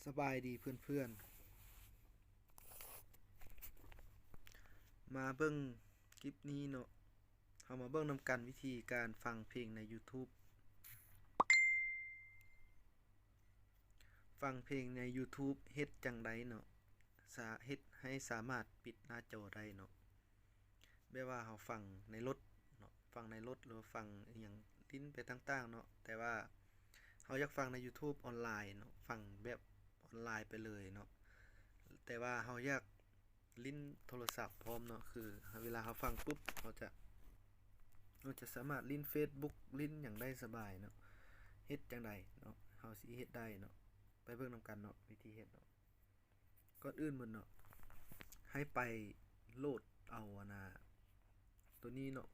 ສະບາຍດີເພື່ອນໆ ມາເບິ່ງຄລິບນີ້ເນາະ, ເຮົາມາເບິ່ງນຳກັນວິທີການຟັງເພງໃນ YouTube. ຟັງເພງໃນ YouTube ເຮັດຈັ່ງໃດເນາະ, ສາ ເຮັດໃຫ້ສາມາດປິດໜ້າຈໍໄດ້ເນາະ. ແບບວ່າເຮົາຟັງໃນລົດເນາະ, ຟັງໃນລົດ ຫຼືວ່າຟັງອີ່ຫຍັງ ຫຼິ້ນໄປຕ່າງໆເນາະ, ແຕ່ວ່າເຮົາຢາກຟັງໃນ YouTube ອອນລາຍເນາະ, ຟັງແບບອອນລາຍໄປເລີຍເນາະ, ແຕ່ວ່າເຮົາຢາກຫຼິ້ນໂທລະສັບພ້ອມເນາະ, ຄືເວລາເຮົາຟັງປຸບ ເຮົາຈະ ເຮົາຈະສາມາດຫຼິ້ນ Facebook ຫຼິ້ນຫຍັງໄດ້ສະບາຍເນາະ. ເຮັດຈັ່ງໃດເນາະ, ເຮົາຊິເຮັດໄດ້ເນາະ, ໄປເບິ່ງນຳກັນເນາະ ວິທີເຮັດເນາະ. ກ່ອນອື່ນໝົດເນາະ ໃຫ້ໄປໂຫຼດເອົາອັນນ່າ ໂຕນີ້ເນາະ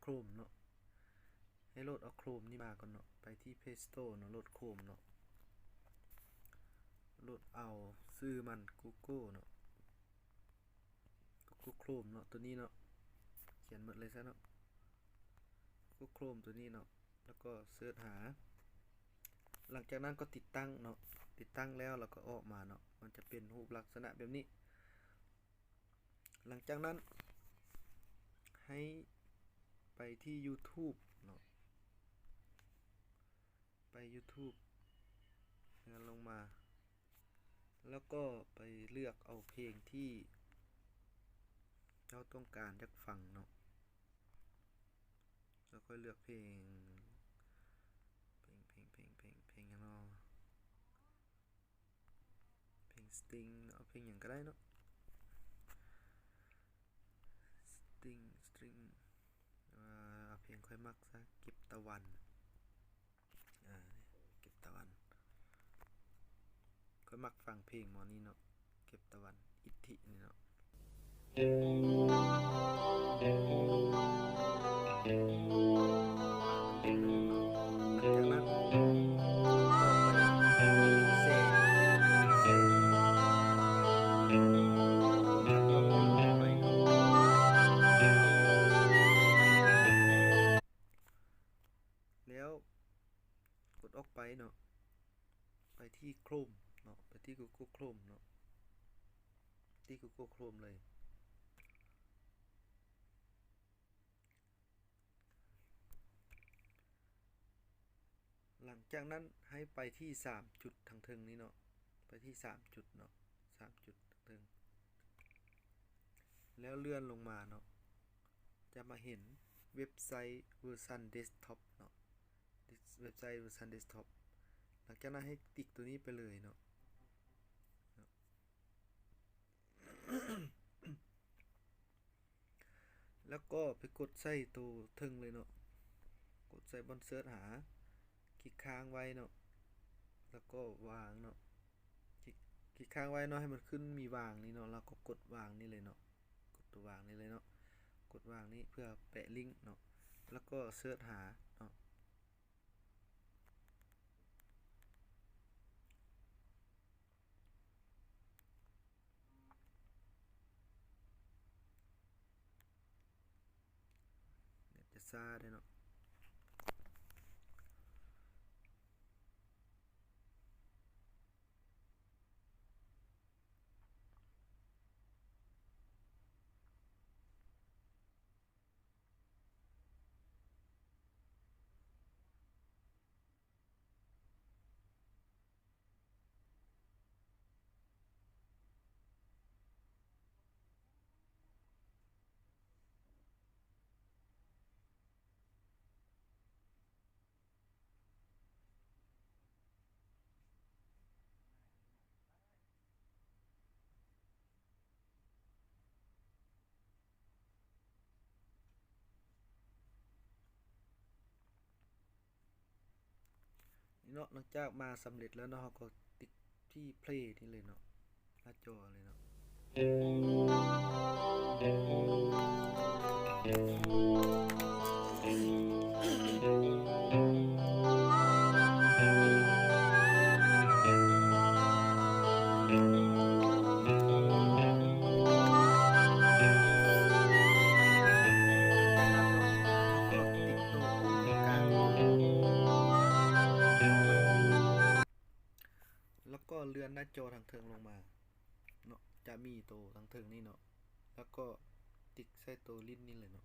Chrome ເນາະ, ໃຫ້ໂຫຼດເອົາ Chrome ນີ້ມາກ່ອນເນາະ, ໄປທີ່ Play Store ເນາະ, ໂຫຼດ Chrome ເນາະ, ໂຫຼດເອົາຊື່ມັນ Google ເນາະ, Google Chrome ເນາະ, ໂຕນີ້ເນາະ, ຂຽນໝົດເລີຍຊະເນາະ, Google Chrome ໂຕນີ້ເນາະ. ແລ້ວກໍເສີດຫາ, ຫຼັງຈາກນັ້ນກໍຕິດຕັ້ງເນາະ, ຕິດຕັ້ງແລ້ວ ແລ້ວກໍອອກມາເນາະ, ມັນຈະເປັນຮູບລັກສະນະແບບນີ້. ຫຼັງຈາກນັ້ນໃຫ້ໄປທີ່ YouTube ເນາະ, ໄປ YouTube ເລື່ອນລົງມາ ແລ້ວກໍໄປເລືອກເອົາເພງທີ່ເຈົ້າຕ້ອງການຢາກຟັງເນາະ. ແລ້ວຄ່ອຍເລືອກເພງ ເພງ ເພງ ເພງ ເພງ ເພງຫຍັງນໍ? ເພງ Sting ເນາະ, ເພງຫຍັງກໍໄດ້ເນາະ, Sting Sting ເອີ ເອົາເພງຂ້ອຍມັກຊະ, ເກັບຕາວັນ. ອາ ເກັບຕາວັນ, ຂ້ອຍມັກຟັງເພງໝໍນີ້ເນາະ, ເກັບຕາວັນ ອິດທິນີ້ເນາະ. ແລ້ວກົດອອກໄປເນາະ, ໄປທີ່ Chrome ເນາະ, ໄປທີ່ Google Chrome ເນາະ, ທີ່ Google Chrome ເລີຍ. ຫຼັງຈາກນັ້ນໃຫ້ໄປທີ່ສາມຈຸດທາງເທິງນີ້ເນາະ, ໄປທີ່ສາມຈຸດເນາະ, ສາມຈຸດທາງເທິງ ແລ້ວເລື່ອນລົງມາເນາະ, ຈະມາເຫັນເວັບໄຊເວີຊັນເດັສທັອບເນາະ, ເວັບໄຊເວີຊັນເດັສທັອບ. ຫຼັງຈາກນັ້ນໃຫ້ຕິກໂຕນີ້ໄປເລີຍເນາະ. ແລ້ວກໍໄປກົດໃສ່ໂຕເທິງເລີຍເນາະ, ກົດໃສ່ບ່ອນເສີດຫາ, ຄລິກຄ້າງໄວ້ເນາະ, ແລ້ວກໍວາງເນາະ, ຄລິກ ຄລິກຄ້າງໄວ້ເນາະ, ໃຫ້ມັນຂຶ້ນມີວາງນີ້ເນາະ, ແລ້ວກໍກົດວາງນີ້ເລີຍເນາະ, ກົດຕົວວາງນີ້ເລີຍເນາະ, ກົດວາງນີ້ເພື່ອແປະລິ້ງເນາະ, ແລ້ວກໍເສີດຫາເນາະ. ເນັດຈະຊ້າເດ້ເນາະ. ນີ້ເນາະ, ຫຼັງຈາກມາສຳເລັດແລ້ວເນາະ, ເຮົາກໍຕິກທີ່ເພລນີ້ເລີຍເນາະ, ໜ້າຈໍເລີຍເນາະ. ແ ແລ້ວກໍເລື່ອນໜ້າຈໍທາງເທິງລົງມາເນາະ ຈະມີໂຕທາງເທິງນີ້ເນາະ ແລ້ວກໍຕິກໃສ່ໂຕລິ້ນນີ້ເລີຍເນາະ.